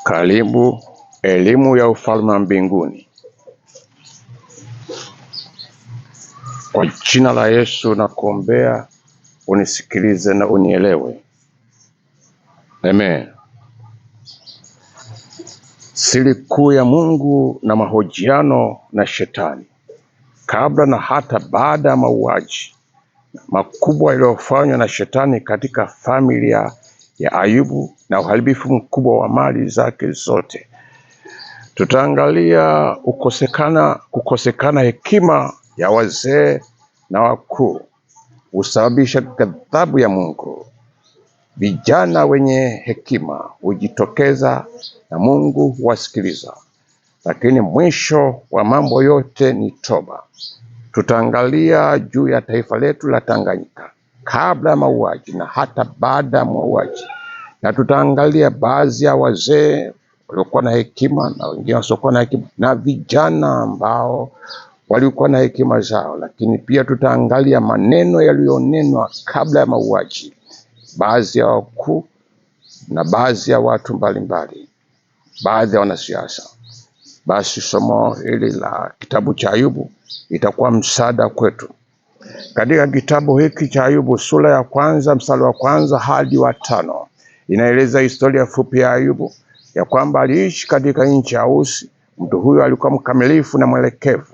Karibu elimu ya ufalme wa mbinguni. Kwa jina la Yesu nakuombea unisikilize na unielewe. Amen. Siri kuu ya Mungu na mahojiano na Shetani kabla na hata baada ya mauaji makubwa yaliyofanywa na Shetani katika familia ya Ayubu na uharibifu mkubwa wa mali zake zote. Tutaangalia kukosekana hekima ya wazee na wakuu husababisha ghadhabu ya Mungu. Vijana wenye hekima hujitokeza na Mungu huwasikiliza, lakini mwisho wa mambo yote ni toba. Tutaangalia juu ya taifa letu la Tanganyika kabla ya mauaji na hata baada ya mauaji, na tutaangalia baadhi ya wazee waliokuwa na hekima na wengine wasiokuwa na hekima na vijana ambao walikuwa na hekima zao, lakini pia tutaangalia maneno yaliyonenwa kabla ya mauaji, baadhi ya wakuu na baadhi ya watu mbalimbali, baadhi ya wanasiasa. Basi somo hili la kitabu cha Ayubu itakuwa msaada kwetu. Katika kitabu hiki cha Ayubu sura ya kwanza mstari wa kwanza hadi wa tano inaeleza historia fupi ya Ayubu, ya kwamba aliishi katika nchi ya Usi. Mtu huyo alikuwa mkamilifu na mwelekevu,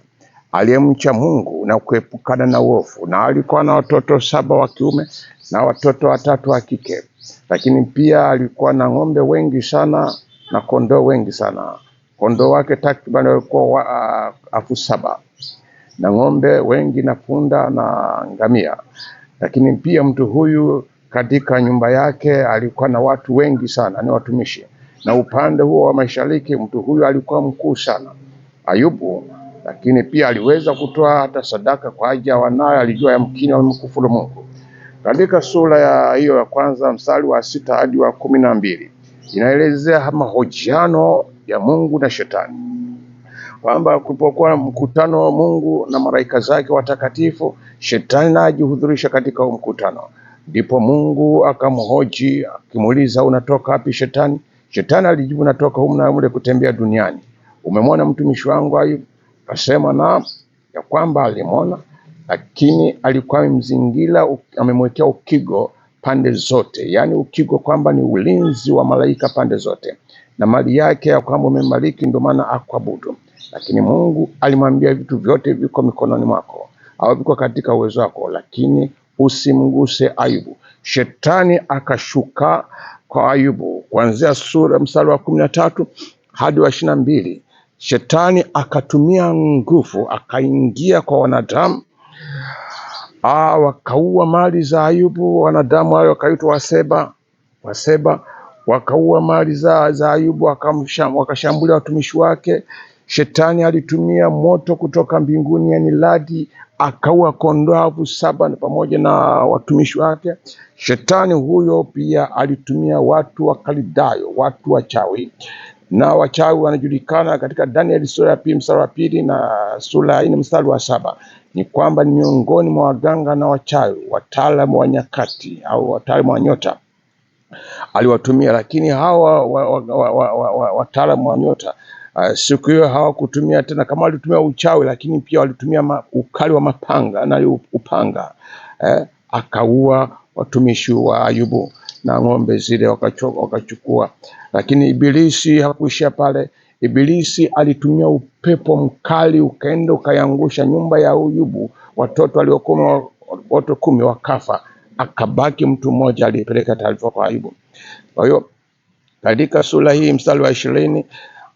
aliyemcha Mungu na kuepukana na uovu, na alikuwa na watoto 7 wa kiume na watoto 3 wa kike. Lakini pia alikuwa na ng'ombe wengi sana na kondoo wengi sana. Kondoo wake takriban walikuwa 7,000 na ng'ombe wengi na punda na ngamia. Lakini pia mtu huyu katika nyumba yake alikuwa na watu wengi sana, ni watumishi. Na upande huo wa mashariki mtu huyu alikuwa mkuu sana, Ayubu. Lakini pia aliweza kutoa hata sadaka kwa ajili ya wanawe, alijua yamkini wamemkufuru Mungu. Katika sura ya hiyo ya kwanza mstari wa 6 hadi wa 12 inaelezea mahojiano ya Mungu na Shetani, kwamba kulipokuwa mkutano wa Mungu na malaika zake watakatifu, Shetani naye ajihudhurisha katika huo mkutano. Ndipo Mungu akamhoji akimuuliza, unatoka wapi Shetani? Shetani alijibu, natoka humu na mle kutembea duniani. Umemwona mtumishi wangu Ayubu? Akasema naam, ya kwamba alimwona, lakini alikuwa amemzingira, amemwekea ukigo pande zote, yani ukigo kwamba ni ulinzi wa malaika pande zote, na mali yake ya kwamba umembariki, ndio maana akuabudu. Lakini Mungu alimwambia vitu vyote viko mikononi mwako au viko katika uwezo wako, lakini usimguse Ayubu. Shetani akashuka kwa Ayubu kuanzia sura mstari wa 13 hadi wa 22. Shetani akatumia nguvu, akaingia kwa wanadamu, wakaua mali za Ayubu. Wanadamu hao wakaitwa Waseba, wakaua mali za Ayubu, wakashambulia watumishi wake. Shetani alitumia moto kutoka mbinguni, yani radi, akaua kondoo 7,000 pamoja na watumishi wake. Shetani huyo pia alitumia watu wa Kalidayo, watu wachawi, na wachawi wanajulikana katika Danieli sura ya 2 mstari wa 2 na sura ya 4 mstari wa 7, ni kwamba ni miongoni mwa waganga na wachawi, wataalamu wa nyakati au wataalamu wa nyota aliwatumia. Lakini hawa wataalamu wa nyota siku hiyo hawakutumia tena, kama walitumia uchawi, lakini pia walitumia ukali wa mapanga na upanga. Akaua watumishi wa Ayubu na ng'ombe zile wakachukua. Lakini Ibilisi hakuishia pale. Ibilisi alitumia upepo mkali ukaenda ukaiangusha nyumba ya Ayubu, watoto waliokuwa watu 10 wakafa, akabaki mtu mmoja aliyepeleka taarifa kwa Ayubu. Kwa hiyo katika sura hii mstari wa 20,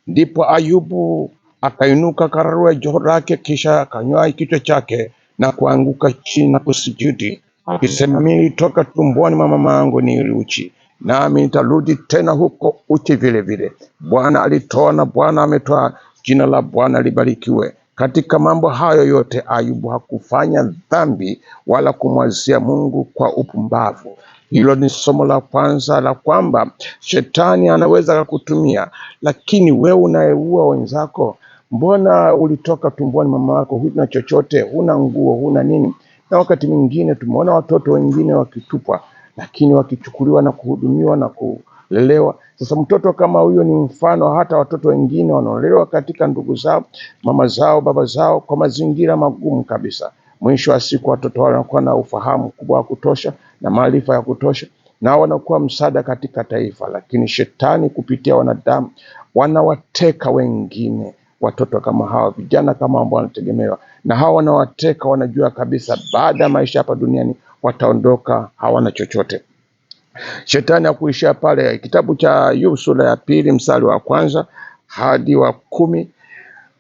ndipo Ayubu akainuka akararua joho lake, kisha akanyoa kichwa chake na kuanguka chini na kusujudi akisema, mimi nilitoka tumboni mwa mama yangu ni uchi, nami nitarudi tena huko uchi vile vile. Bwana alitoa na Bwana ametoa, jina la Bwana libarikiwe. Katika mambo hayo yote Ayubu hakufanya dhambi wala kumwazia Mungu kwa upumbavu. Hilo ni somo la kwanza, la kwamba shetani anaweza kukutumia, lakini wewe unayeua wenzako, mbona ulitoka tumboni mama yako huna chochote, huna nguo, huna nini? Na wakati mwingine tumeona watoto wengine wakitupwa, lakini wakichukuliwa na kuhudumiwa na Lelewa. Sasa mtoto kama huyo ni mfano hata watoto wengine wanaolelewa katika ndugu zao, mama zao, baba zao kwa mazingira magumu kabisa. Mwisho wa siku watoto wale wanakuwa na ufahamu mkubwa wa kutosha na maarifa ya kutosha na wanakuwa msaada katika taifa, lakini shetani kupitia wanadamu wanawateka wengine, watoto kama hawa, vijana kama ambao wanategemewa na hawa wanawateka, wanajua kabisa baada ya maisha hapa duniani wataondoka hawana chochote. Shetani hakuishia pale. Kitabu cha Ayubu sura ya 2 mstari wa 1 hadi wa 10,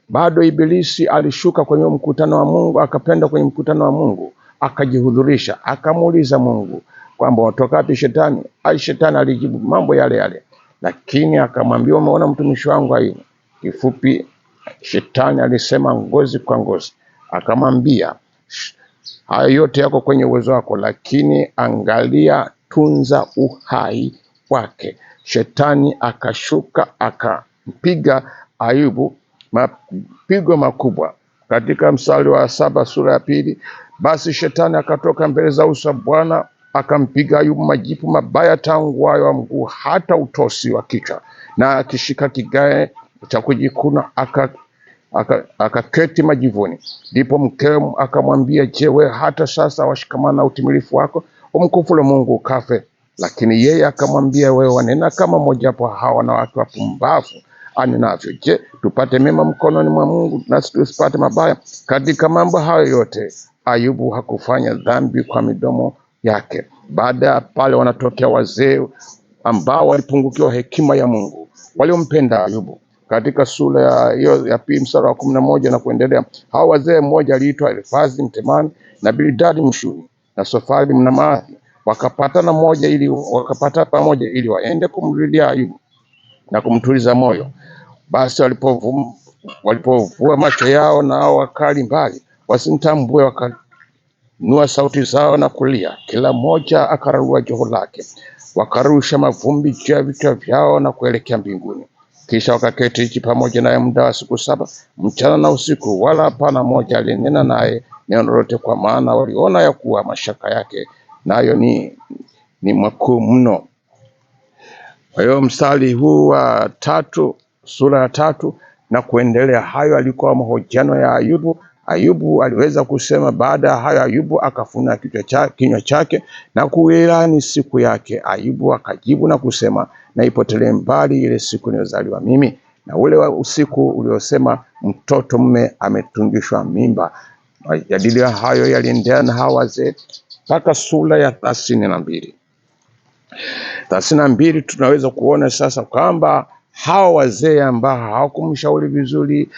bado Ibilisi alishuka kwenye mkutano wa Mungu, akapenda kwenye mkutano wa Mungu, akajihudhurisha, akamuuliza Mungu kwamba watoka wapi shetani? Ai, shetani alijibu mambo yale yale, lakini akamwambia umeona mtumishi wangu Ayubu? Kifupi, shetani alisema ngozi kwa ngozi, akamwambia haya yote yako kwenye uwezo wako, lakini angalia, tunza uhai wake. Shetani akashuka akampiga Ayubu mapigo makubwa. Katika mstari wa 7 sura ya 2, basi shetani akatoka mbele za uso wa Bwana akampiga Ayubu majipu mabaya tangu wayo wa mguu hata utosi wa kichwa, na akishika kigae cha kujikuna akaketi majivuni. Ndipo mkewe akamwambia, je, wewe hata sasa washikamana na utimilifu wako? Umkufuru Mungu ukafe. Lakini yeye akamwambia, wewe wanena kama mmojawapo hawa wanawake wapumbavu anenavyo. Je, tupate mema mkononi mwa Mungu nasi tusipate mabaya? Katika mambo hayo yote Ayubu hakufanya dhambi kwa midomo yake. Baada ya pale wanatokea wazee ambao walipungukiwa hekima ya Mungu, waliompenda Ayubu. Katika sura ya hiyo ya 2 mstari wa 11 na kuendelea, hao wazee mmoja aliitwa Elifazi Mtemani na Bildadi Mshuni na Sofari Mnamathi, wakapata pamoja ili waende kumlilia Ayubu na kumtuliza moyo. Basi walipovua macho yao nao wakali mbali wasimtambue, wakainua sauti zao na kulia, kila mmoja akararua joho lake, wakarusha mavumbi juu ya vichwa vyao na kuelekea mbinguni. Kisha wakaketi nchi pamoja naye muda wa siku 7 mchana na usiku, wala hapana mmoja alinena naye neno lolote, kwa maana waliona ya kuwa mashaka yake nayo ni makuu mno. Kwa hiyo mstari huu wa 3 sura ya 3 na kuendelea, hayo alikuwa mahojiano ya Ayubu. Ayubu aliweza kusema, baada ya hayo Ayubu akafuna kinywa chake na kuilani siku yake. Ayubu akajibu na kusema, na ipotelee mbali ile siku niliyozaliwa mimi, na ule wa usiku uliosema mtoto mume ametungishwa mimba. Majadilio hayo yaliendelea na hawa wazee mpaka sura ya 32. 32 tunaweza kuona sasa kwamba hawa wazee ambao hawakumshauri vizuri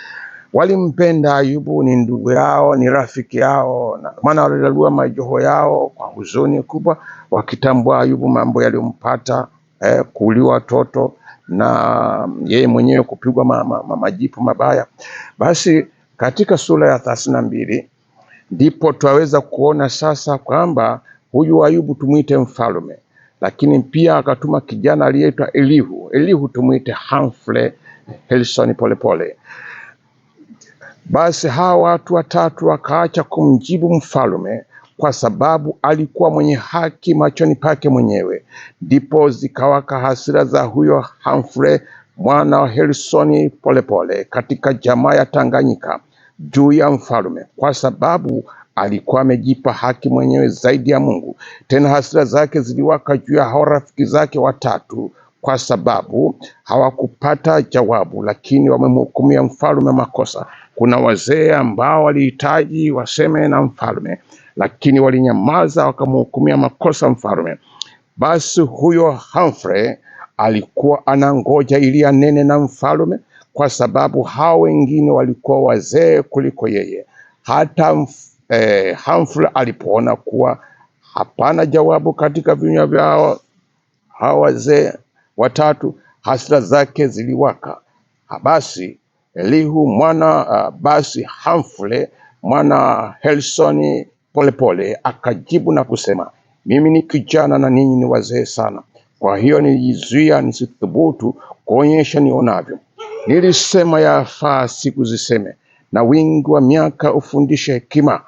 walimpenda Ayubu, ni ndugu yao, ni rafiki yao, na maana walirarua majoho yao kwa huzuni kubwa, wakitambua Ayubu mambo yaliyompata, kuuliwa watoto na yeye mwenyewe kupigwa majipu mabaya. Basi katika sura ya 32 ndipo twaweza kuona sasa kwamba huyu Ayubu tumuite mfalme, lakini pia akatuma kijana aliyeitwa Elihu. Elihu tumuite Humphrey Helson Polepole. Basi hawa watu watatu wakaacha kumjibu mfalme, kwa sababu alikuwa mwenye haki machoni pake mwenyewe. Ndipo zikawaka hasira za huyo Humphrey mwana wa Helson Polepole katika jamaa ya Tanganyika juu ya mfalme, kwa sababu alikuwa amejipa haki mwenyewe zaidi ya Mungu. Tena hasira zake ziliwaka juu ya hao rafiki zake watatu, kwa sababu hawakupata jawabu, lakini wamemhukumia mfalme makosa. Kuna wazee ambao walihitaji waseme na mfalme, lakini walinyamaza wakamhukumia makosa mfalme. Basi huyo Humphrey alikuwa anangoja ili anene na mfalme, kwa sababu hao wengine walikuwa wazee kuliko yeye. Hata Humphrey alipoona kuwa hapana jawabu katika vinywa vyao hao wazee watatu, hasira zake ziliwaka. Basi Elihu mwana, basi Humphrey mwana Helson Polepole akajibu na kusema, mimi ni kijana na ninyi ni wazee sana, kwa hiyo nilijizuia nisithubutu kuonyesha nionavyo. Nilisema yafaa siku ziseme, na wingi wa miaka ufundishe hekima,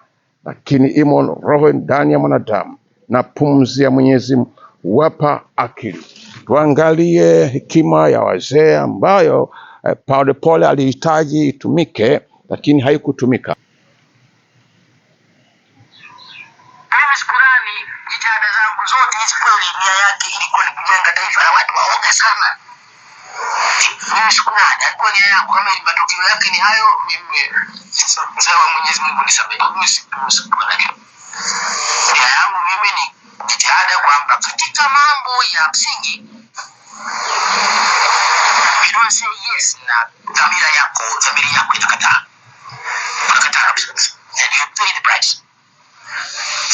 lakini imo roho ndani ya mwanadamu, na pumzi ya Mwenyezi huwapa akili. Tuangalie hekima ya wazee ambayo Polepole alihitaji itumike, lakini haikutumika. Mimi sikurani jitihada zangu zote hizi, kweli nia yake ilikuwa ni kujenga taifa la watu waoga sana. Mimi sikurani, alikuwa nia yangu kama matokeo yake ni hayo, mimi sawa, Mwenyezi Mungu nisamehe. Mimi sikurani, nia yangu mimi ni jitihada kwamba katika mambo ya msingi you don't say yes na dhamira yako, dhamiri yako inakataa, unakataa kabisa kabisa, and you pay the price.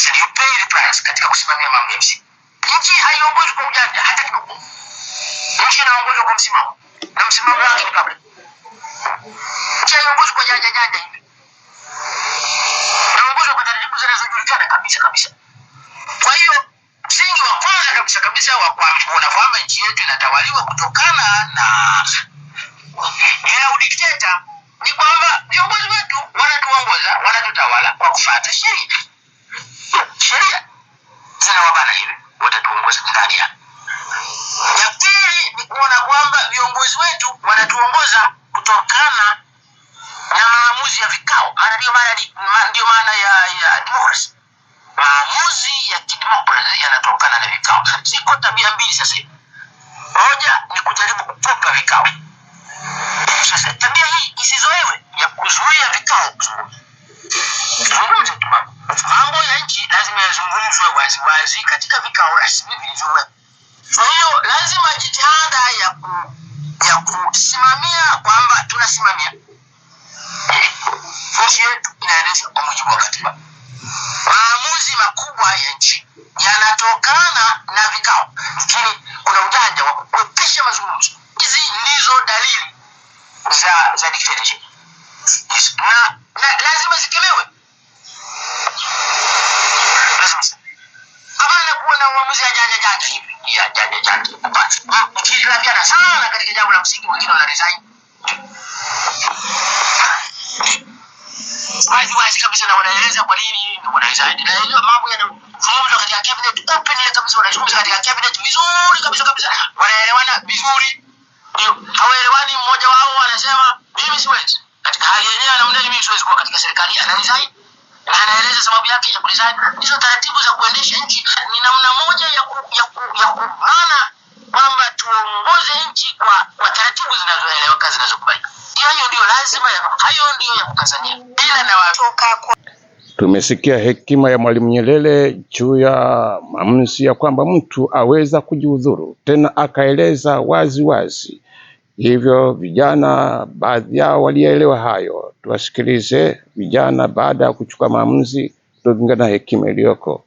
And you pay the price katika kusimamia mambo ya msingi. Nchi haiongozwi kwa ujanja hata kidogo. Nchi inaongozwa kwa msimamo, na msimamo wake ni public. Nchi haiongozwi kwa janja janja hivi, inaongozwa kwa taratibu zinazojulikana kabisa kabisa. Kwa hiyo msingi wa kwanza kabisa kabisa wa kuona kwamba nchi yetu inatawaliwa kutokana na ila udikteta ni kwamba viongozi wetu wanatuongoza, wanatutawala kwa kufuata sheria. Sheria zinawabana hivi, watatuongoza ndani ya. Ya pili ni kuona kwamba viongozi wetu wanatuongoza kutokana na maamuzi ya vikao. Maana ndio maana ndio maana ya democracy. Maamuzi ya kidemokrasia yanatokana na vikao. Ziko tabia mbili sasa hivi. Moja ni kujaribu kukopa vikao. Sasa tabia hii isizoewe ya kuzuia vikao kuzungumza. Zungumza tu mambo. Mambo ya nchi lazima yazungumzwe waziwazi katika vikao rasmi vilivyowekwa. Kwa hiyo lazima jitihada ya kusimamia kwamba tunasimamia nchi yetu inaendeshwa kwa mujibu wa katiba. Maamuzi makubwa ya nchi yanatokana na vikao, lakini kuna ujanja wa kuepisha mazungumzo. Hizi ndizo dalili za dictatorship na lazima zikemewe, lazima zikemewe. Hapana kuwa na uamuzi ya janja janja hivi ya janja janja, hapana. Mkihitilafiana sana katika jambo la msingi, wengine wana resign wazi wazi kabisa, na wanaeleza kwa nini wana resign. Na hiyo mambo yanazungumzwa katika cabinet openly kabisa, wanazungumza katika cabinet vizuri kabisa kabisa, wanaelewana vizuri. Ndio hawaelewani, mmoja wao anasema mimi siwezi, katika hali yenyewe namna mimi siwezi kuwa katika serikali, ana resign na anaeleza sababu yake ya kuresign. Hizo taratibu za kuendesha nchi ni namna moja ya kubana kwamba tuongoze nchi kwa taratibu zinazoeleweka zinazokubalika. Hayo ndio lazima, hayo ndio ya kukazania. Ila na Tumesikia hekima ya Mwalimu Nyerere juu ya maamuzi ya kwamba mtu aweza kujiudhuru, tena akaeleza wazi wazi. Hivyo vijana baadhi yao walielewa hayo. Tuwasikilize vijana baada ya kuchukua maamuzi kulingana na hekima iliyoko.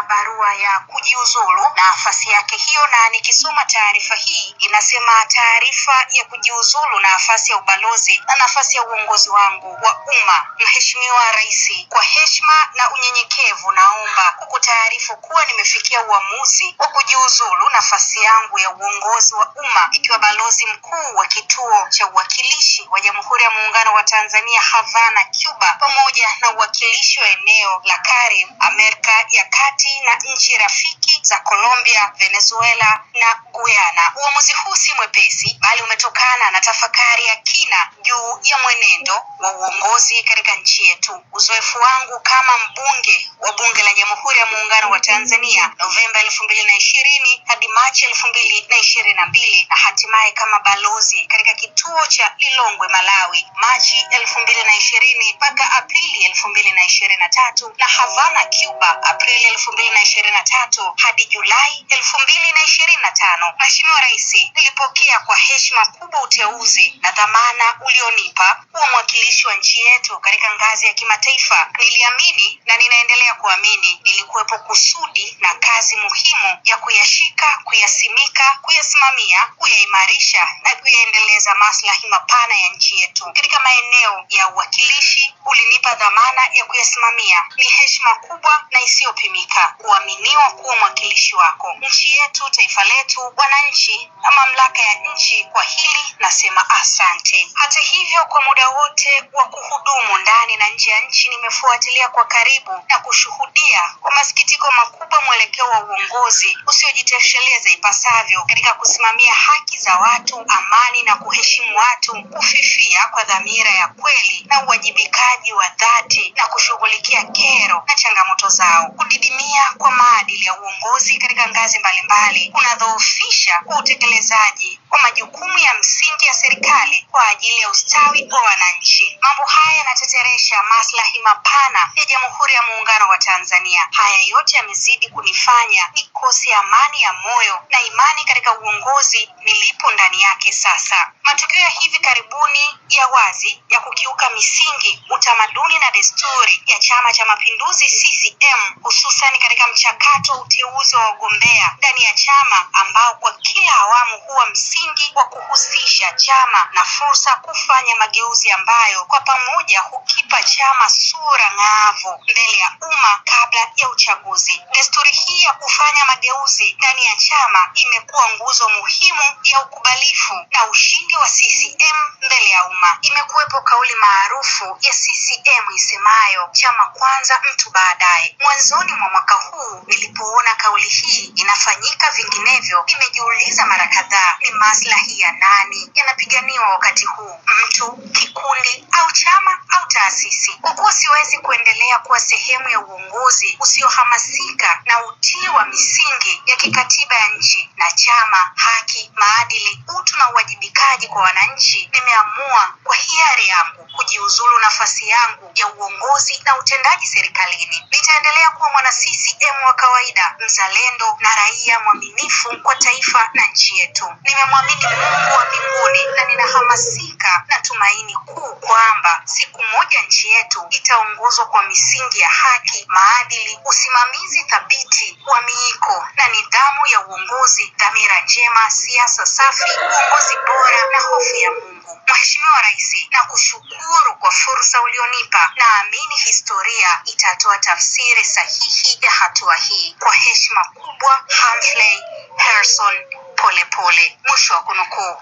Barua ya kujiuzulu nafasi yake hiyo, na nikisoma taarifa hii inasema, taarifa ya kujiuzulu nafasi ya ubalozi na nafasi ya uongozi wangu wa umma. Mheshimiwa Rais, kwa heshima na unyenyekevu naomba kukutaarifu kuwa nimefikia uamuzi wa kujiuzulu nafasi yangu ya uongozi wa umma ikiwa balozi mkuu wa kituo cha uwakilishi wa Jamhuri ya Muungano wa Tanzania Havana, Cuba, pamoja na uwakilishi wa eneo la Carib, Amerika ya Kati na nchi rafiki za Colombia, Venezuela na Guyana. Uamuzi huu si mwepesi, bali umetokana na tafakari ya kina juu ya mwenendo wa uongozi katika nchi yetu. Uzoefu wangu kama mbunge wa Bunge la Jamhuri ya Muungano wa Tanzania Novemba 2020 hadi Machi 2022 na hatimaye kama balozi katika kituo cha Lilongwe, Malawi, Machi 2020 mpaka Aprili 2023 na Havana, Cuba, Aprili 2023 hadi Julai 2025. Mheshimiwa Rais, nilipokea kwa heshima kubwa uteuzi na dhamana ulionipa kuwa mwakilishi wa nchi yetu katika ngazi ya kimataifa. Niliamini na ninaendelea kuamini ilikuwepo kusudi na kazi muhimu ya kuyashika, kuyasimika, kuyasimamia, kuyaimarisha na kuyaendeleza maslahi mapana ya nchi yetu katika maeneo ya uwakilishi. Ulinipa dhamana ya kuyasimamia. Ni heshima kubwa na isiyopimika kuaminiwa kuwa mwakilishi wako. Nchi yetu, taifa letu letu, wananchi na mamlaka ya nchi. Kwa hili nasema asante. Hata hivyo, kwa muda wote wa kuhudumu ndani na nje ya nchi, nimefuatilia kwa karibu na kushuhudia kwa masikitiko makubwa mwelekeo wa uongozi usiojitosheleza ipasavyo katika kusimamia haki za watu, amani na kuheshimu watu, kufifia kwa dhamira ya kweli na uwajibikaji wa dhati na kushughulikia kero na changamoto zao. Kudidimia kwa maadili ya uongozi katika ngazi mbalimbali kunadhoofisha kwa utekelezaji wa majukumu ya msingi ya serikali kwa ajili ya ustawi wa wananchi. Mambo haya yanateteresha maslahi mapana ya Jamhuri ya Muungano wa Tanzania. Haya yote yamezidi kunifanya nikose amani ya moyo na imani katika uongozi nilipo ndani yake sasa. Matukio ya hivi karibuni ya wazi ya kukiuka misingi, utamaduni na desturi ya Chama cha Mapinduzi CCM, hususan katika mchakato wa uteuzi wa wagombea ndani ya chama ambao kwa kila awamu huwa msingi wa kuhusisha chama na fursa kufanya mageuzi ambayo kwa pamoja hukipa chama sura ng'aavu mbele ya umma kabla ya uchaguzi. Desturi hii ya kufanya mageuzi ndani ya chama imekuwa nguzo muhimu ya ukubalifu na ushindi wa CCM mbele ya umma. Imekuwepo kauli maarufu ya CCM isemayo chama kwanza, mtu baadaye. Mwanzoni mwa mwaka huu nilipoona kauli hii inafanyika vinginevyo, nimejiuliza mara kadhaa, ni maslahi ya nani yanapiganiwa wakati huu, mtu, kikundi au chama au taasisi? Kwa kuwa siwezi kuendelea kuwa sehemu ya uongozi usiohamasika na utii wa misingi ya kikatiba ya nchi na chama, haki, maadili, utu na uwajibikaji kwa wananchi, nimeamua kwa hiari yangu kujiuzulu nafasi yangu ya uongozi na utendaji serikalini. Nitaendelea kuwa mwana CCM wa kawaida, mzalendo na raia mwaminifu kwa taifa na nchi yetu. Nimemwamini Mungu wa mbinguni na ninahamasika na tumaini kuu kwamba siku moja nchi yetu itaongozwa kwa misingi ya haki, maadili, usimamizi thabiti wa miiko na nidhamu ya uongozi, dhamira njema, siasa safi, uongozi bora na hofu ya Mungu. Mheshimiwa Rais, nakushukuru kwa fursa ulionipa. Naamini historia itatoa tafsiri sahihi ya hatua hii. Kwa heshima kubwa, Humphrey Harrison Polepole. Mwisho wa kunukuu.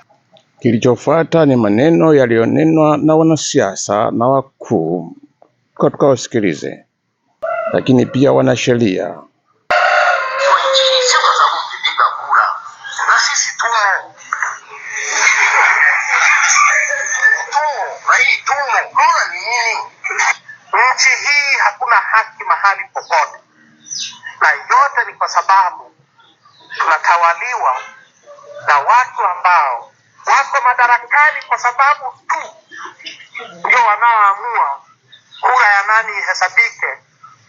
Kilichofuata ni maneno yaliyonenwa na wanasiasa na wakuu, tukawasikilize, lakini pia wanasheria. Hiyo nchi hii sio kwa sababu mlipiga kura, na sisi tumo tumo na hii tumo. Unaona ni nini? Nchi hii hakuna haki mahali popote, na yote ni kwa sababu tunatawaliwa na watu ambao wako madarakani kwa sababu tu ndio wanaoamua kura ya nani ihesabike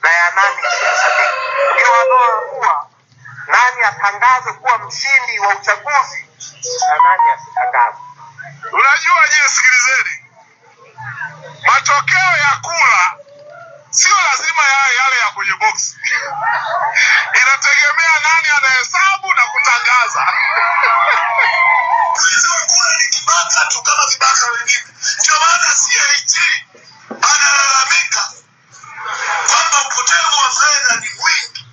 na ya nani isihesabike, ndio wanaoamua nani atangazwe kuwa mshindi wa uchaguzi na nani asitangazwe. Unajua nyie, sikilizeni, matokeo ya kura sio lazima yawe yale ya kwenye box. Inategemea nani anahesabu na kutangaza. Wizi wa kura ni kibaka tu kama vibaka wengine. Ndio maana CAG analalamika kwamba upotevu wa fedha ni mwingi,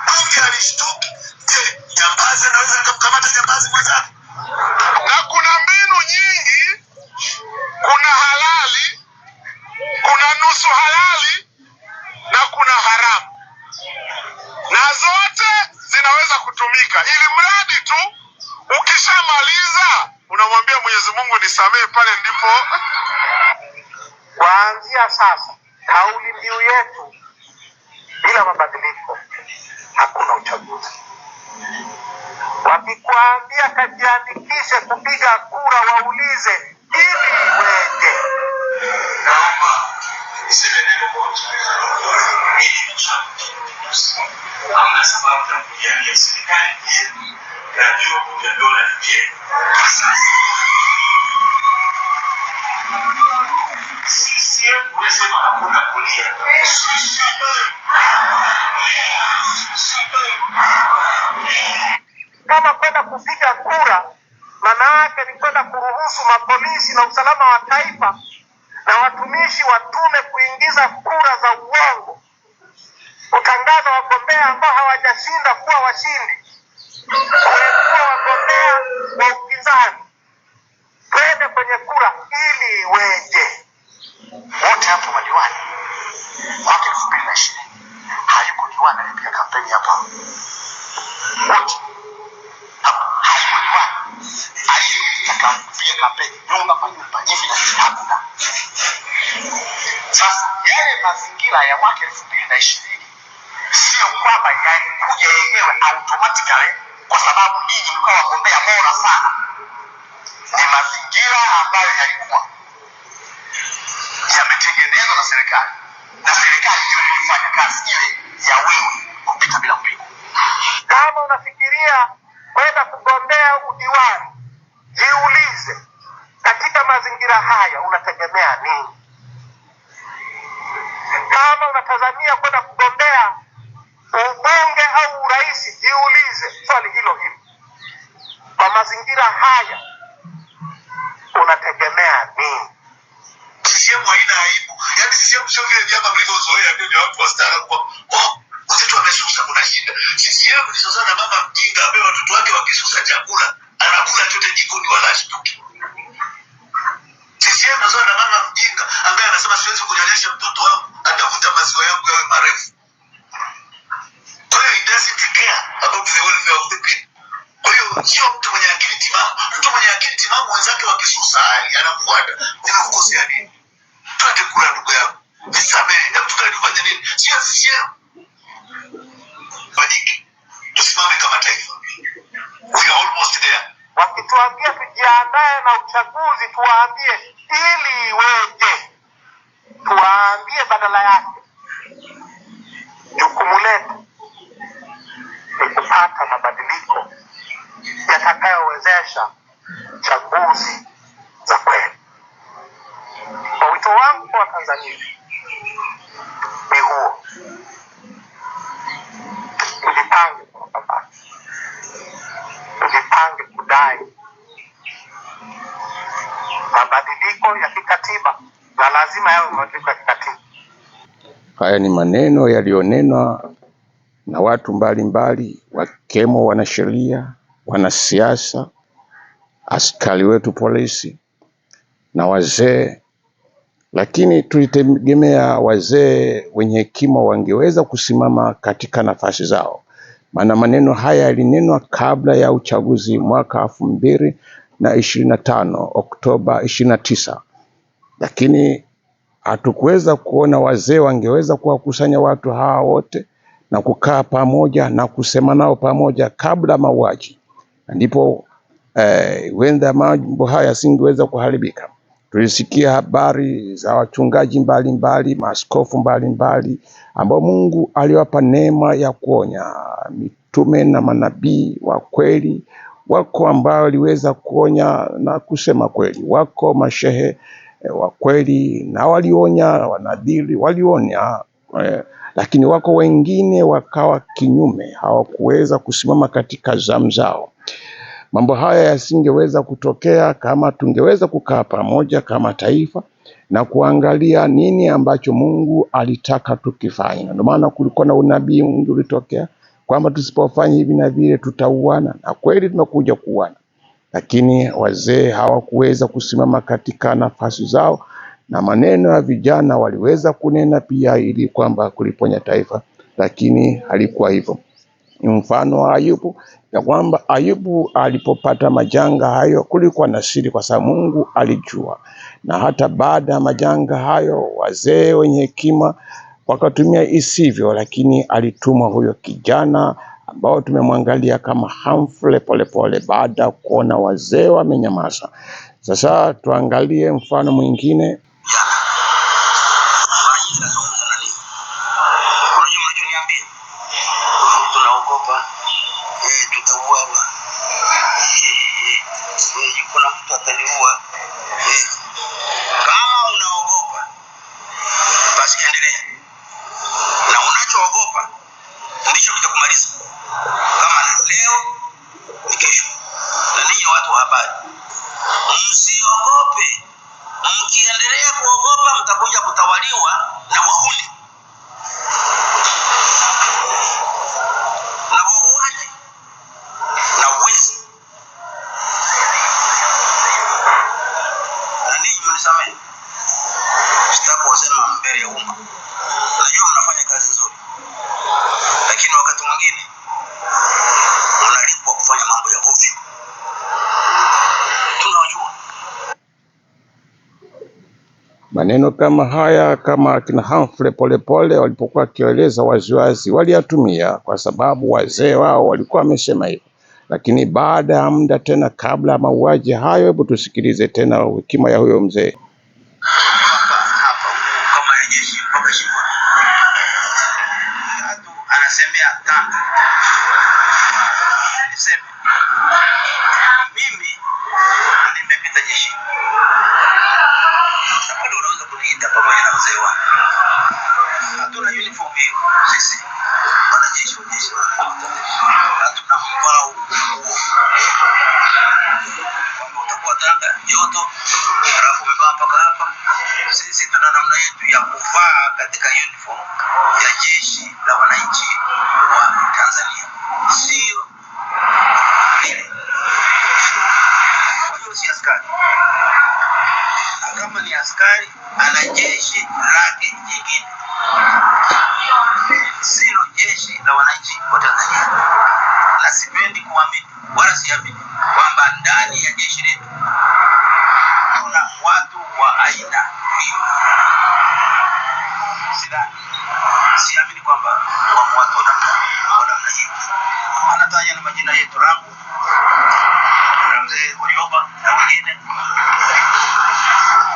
bunge halishtuki. Je, jambazi anaweza akamkamata jambazi mwenzake? Na kuna mbinu nyingi, kuna halali, kuna nusu halali na kuna haramu, na zote zinaweza kutumika, ili mradi tu ukishamaliza unamwambia Mwenyezi Mungu nisamehe, pale ndipo Kuanzia sasa, kauli mbiu yetu bila mabadiliko, hakuna uchaguzi. Wakikuambia kajiandikishe kupiga kura, waulize ili iweje? Naomba niseme neno moja. Mimi ni Chama cha Mapinduzi. Hamna sababu ya kuiambia serikali ni yenu na vyombo vya dola ni vyenu. Kwa sasa CCM umesema hakuna kulia. CCM. Kama kwenda kupiga kura, maana yake ni kwenda kuruhusu mapolisi na usalama wa taifa na watumishi wa tume kuingiza kura za uongo, kutangaza wagombea ambao hawajashinda kuwa washindi, kuepua nyumba hivi na hivi, hakuna. Sasa yale mazingira ya mwaka 2020 sio kwamba yalikuja yenyewe automatically kwa sababu ninyi mlikuwa wagombea bora sana. Ni mazingira ambayo yalikuwa yametengenezwa na serikali, na serikali ndio ilifanya kazi ile ya wewe kupita bila kupigwa. Kama unafikiria kwenda kugombea udiwani, jiulize katika mazingira haya unategemea nini? Kama unatazamia kwenda kugombea ubunge au urais, jiulize swali hilo hilo, kwa mazingira haya unategemea nini? CCM haina aibu. Yaani CCM sio vile vyama mlivyozoea vile vya watu wastaarabu kwa oh, wenzetu wamesusa kuna shida. CCM ni sawa na mama mjinga ambaye watoto wake wakisusa chakula anakula chote jikoni wala ashtuki. CCM ni sawa na mama mjinga ambaye anasema siwezi kunyonyesha mtoto wangu, atavuta maziwa yangu yawe marefu. Kwa hiyo it doesn't care about the welfare of the people. Kwa hiyo sio mtu mwenye akili timamu. Mtu mwenye akili timamu wenzake wakisusa hali anamfuata, nimekukosea nini? Twende kula ndugu yangu, nisamehe, hebu tukae tufanye nini? Sio CCM fanyike, tusimame kama taifa. We are almost there. Wakituambia tujiandae na uchaguzi, tuwaambie ili iweje? Tuwaambie badala yake, jukumu letu ni kupata mabadiliko yatakayowezesha chaguzi za kweli. Kwa wito wangu kwa Watanzania ni huo, tujipange kwa mapambano, tujipange kudai mabadiliko ya kikatiba, na lazima yawe mabadiliko ya kikatiba. Haya ni maneno yaliyonenwa na watu mbalimbali wakiwemo wanasheria, wanasiasa, askari wetu polisi na wazee, lakini tulitegemea wazee wenye hekima wangeweza kusimama katika nafasi zao, maana maneno haya yalinenwa kabla ya uchaguzi mwaka 2025 Oktoba 29, lakini hatukuweza kuona wazee wangeweza kuwakusanya watu hawa wote na kukaa pamoja na kusema nao pamoja kabla mauaji, na ndipo huenda mambo haya yasingeweza kuharibika. Tulisikia habari za wachungaji mbalimbali, maaskofu mbalimbali ambao Mungu aliwapa neema ya kuonya, mitume na manabii wa kweli. Wako ambao waliweza kuonya na kusema kweli, wako mashehe wa kweli na walionya, wanadhiri walionya, lakini wako wengine wakawa kinyume, hawakuweza kusimama katika zamu zao. Mambo haya yasingeweza kutokea kama tungeweza kukaa pamoja kama taifa na kuangalia nini ambacho Mungu alitaka tukifanye. Ndio maana kulikuwa na unabii mwingi ulitokea kwamba tusipofanya hivi na vile tutauana, na kweli tumekuja kuuana, lakini wazee hawakuweza kusimama katika nafasi zao, na maneno ya vijana waliweza kunena pia ili kwamba kuliponya taifa, lakini halikuwa hivyo. Ni mfano wa Ayubu, ya kwamba Ayubu alipopata majanga hayo kulikuwa na siri, kwa sababu Mungu alijua. Na hata baada ya majanga hayo, wazee wenye hekima wakatumia isivyo, lakini alitumwa huyo kijana ambao tumemwangalia kama Humphrey Polepole baada ya kuona wazee wamenyamaza. Sasa tuangalie mfano mwingine. Jana mara nyingi nazungumza na ninyi, unajua mnachoniambia, tunaogopa tutauawa, kuna mtu ataniua. Kama unaogopa basi endelea, na unachoogopa ndicho kitakumaliza. Kama leo ni kesho. Na ninyi watu wa habari, msiogope. Mkiendelea kuogopa, mtakuja kutawaliwa na wahuni na wauaji na wizi. Na ninyi mnisamehe, sitaki kusema mbele ya umma. Najua mnafanya kazi nzuri, lakini wakati mwingine mnalipwa kufanya mambo ya ovyo. Tunawajua. Maneno kama haya, kama akina Humphrey Polepole walipokuwa wakieleza waziwazi, waliyatumia kwa sababu wazee wao walikuwa wamesema hivyo. Lakini baada ya muda tena, kabla ya mauaji hayo, hebu tusikilize tena hekima ya huyo mzee. Hapa kama ya jeshi mpaka shingoni. Tatu, anasemea Tanga. Niseme mimi nimepita jeshi na bado unaweza kuniita pamoja na wazee wangu. Hatuna uniform hiyo sisi wanajeshi wa jeshi, hatuna mvao huo kwamba utakuwa Tanga joto halafu umevaa mpaka hapa. Sisi tuna namna yetu ya kuvaa katika uniform ya jeshi la wananchi wa Tanzania, sio vile. Kwa hiyo si askari, na kama ni askari ana jeshi lake jingine, silo jeshi la wananchi wa Tanzania. Na sipendi kuamini wala siamini kwamba ndani ya jeshi letu tuna watu wa aina hiyo. Sidhani, siamini kwamba wamo watu wa namna hiyo. Anataja na majina yetu, rangu na mzee Warioba na wengine.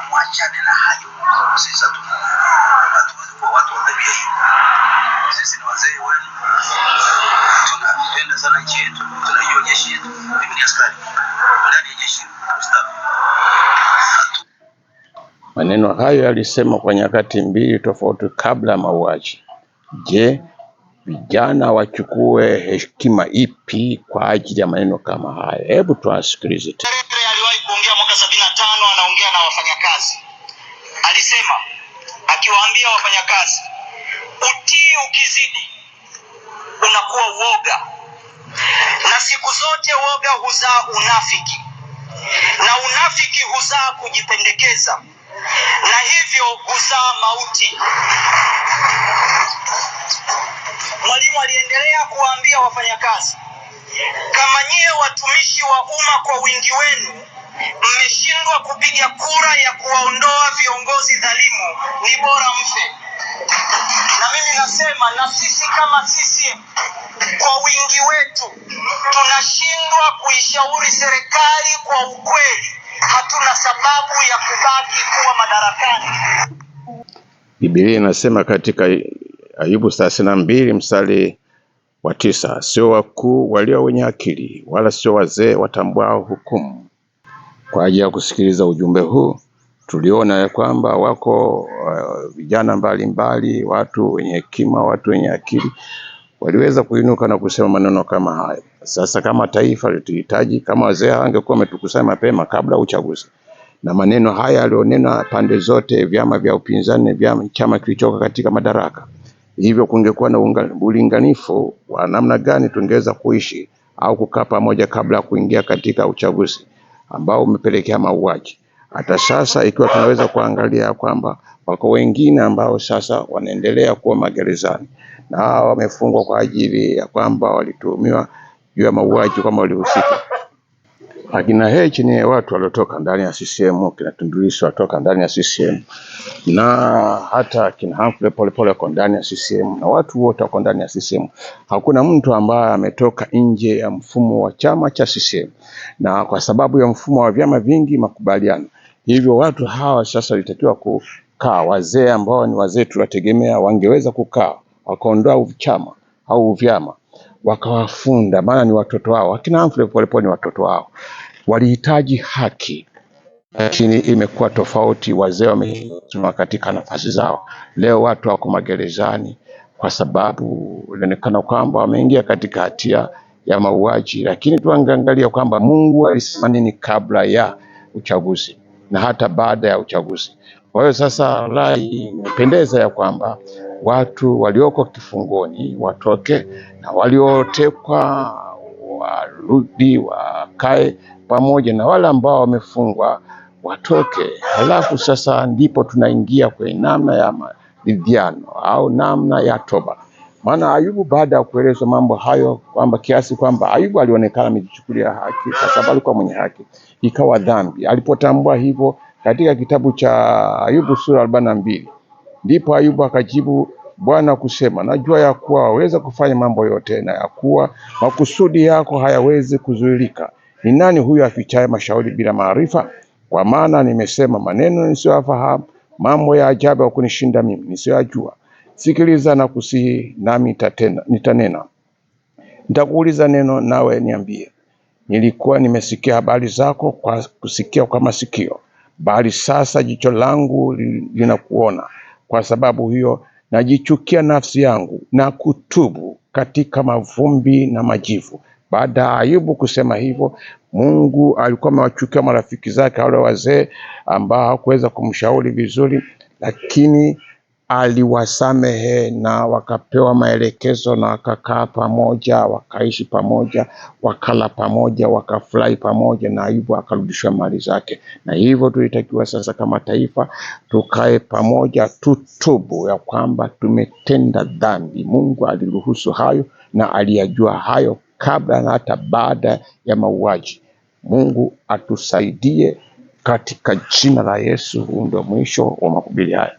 Mwachane na hayo. Sisi hatuwezi kuwa watu wa tabia hiyo. Sisi ni wazee wenu, tunapenda sana nchi yetu, tunajua jeshi yetu. Mimi ni askari ndani ya jeshi mstaafu. Maneno hayo yalisemwa kwa nyakati mbili tofauti kabla ya mauaji. Je, vijana wachukue hekima ipi kwa ajili ya maneno kama haya? Hebu tuwasikilize. Nyerere aliwahi kuongea mwaka 75, anaongea na wafanyakazi. Alisema akiwaambia wafanyakazi, utii ukizidi unakuwa uoga, na siku zote uoga huzaa unafiki, na unafiki huzaa kujipendekeza, na hivyo huzaa mauti. Mwalimu aliendelea kuwaambia wafanyakazi, kama nyie watumishi wa umma kwa wingi wenu mmeshindwa kupiga kura ya kuwaondoa viongozi dhalimu, ni bora mfe. Na mimi nasema, na sisi kama CCM kwa wingi wetu tunashindwa kuishauri serikali kwa ukweli, hatuna sababu ya kubaki kuwa madarakani. Biblia inasema katika Ayubu 32 mstari wa 9, sio wakuu walio wenye akili, wala sio wazee watambuao hukumu. Kwa ajili ya kusikiliza ujumbe huu, tuliona ya kwamba wako vijana mbalimbali, watu wenye hekima, watu wenye akili waliweza kuinuka na kusema maneno kama haya. Sasa kama taifa litahitaji, kama wazee wangekuwa wametukusanya mapema kabla uchaguzi, na maneno haya alionena pande zote, vyama vya upinzani, vyama chama kilichoka katika madaraka, hivyo kungekuwa na ulinganifu wa namna gani tungeweza kuishi au kukaa pamoja kabla ya kuingia katika uchaguzi ambao umepelekea mauaji. Hata sasa ikiwa tunaweza kuangalia kwamba wako wengine ambao sasa wanaendelea kuwa magerezani na hawa wamefungwa kwa ajili ya kwamba walituhumiwa juu ya mauaji kwamba walihusika. Akina Heche ni watu waliotoka ndani ya CCM, kina Tundu Lissu watoka ndani ya CCM, na hata kina Humphrey Polepole wako ndani ya CCM na watu wote wako ndani ya CCM. Hakuna mtu ambaye ametoka nje ya mfumo wa chama cha CCM, na kwa sababu ya mfumo wa vyama vingi makubaliano, hivyo watu hawa sasa walitakiwa kukaa. Wazee ambao ni wazee tuwategemea, wangeweza kukaa wakaondoa chama au vyama wakawafunda, maana ni watoto wao. Akina Humphrey Polepole ni watoto wao, walihitaji haki, lakini imekuwa tofauti. Wazee wamesimama katika nafasi zao. Leo watu wako magerezani kwa sababu inaonekana kwamba wameingia katika hatia ya mauaji, lakini tuangalia kwamba Mungu alisema nini kabla ya uchaguzi na hata baada ya uchaguzi. Kwa hiyo sasa rai imependeza ya kwamba watu walioko kifungoni watoke na waliotekwa warudi wakae pamoja na wale ambao wamefungwa watoke. Halafu sasa ndipo tunaingia kwenye namna ya maridhiano au namna ya toba. Maana Ayubu baada ya kuelezwa mambo hayo, kwamba kiasi kwamba Ayubu alionekana amejichukulia haki kwa sababu alikuwa mwenye haki, ikawa dhambi. Alipotambua hivyo, Katika kitabu cha Ayubu sura 42, ndipo Ayubu akajibu Bwana kusema, najua ya kuwa waweza kufanya mambo yote, na ya kuwa makusudi yako hayawezi kuzuilika. Ni nani huyu afichaye mashauri bila maarifa? Kwa maana nimesema maneno nisiyoyafahamu, mambo ya ajabu ya kunishinda mimi nisiyoyajua. Sikiliza na kusihi, nami nitanena. Nitakuuliza neno, nawe niambie. Nilikuwa nimesikia habari zako kwa kusikia kwa masikio, bali sasa jicho langu linakuona. Kwa sababu hiyo najichukia nafsi yangu na kutubu katika mavumbi na majivu. Baada ya Ayubu kusema hivyo, Mungu alikuwa amewachukia marafiki zake wale wazee ambao hawakuweza kumshauri vizuri, lakini aliwasamehe na wakapewa maelekezo na wakakaa pamoja, wakaishi pamoja, wakala pamoja, wakafurahi pamoja, na Ayubu akarudishiwa mali zake. Na hivyo tulitakiwa sasa kama taifa tukae pamoja, tutubu ya kwamba tumetenda dhambi. Mungu aliruhusu hayo na aliyajua hayo kabla na hata baada ya mauaji. Mungu atusaidie katika jina la Yesu. Huu ndio mwisho wa mahubiri haya.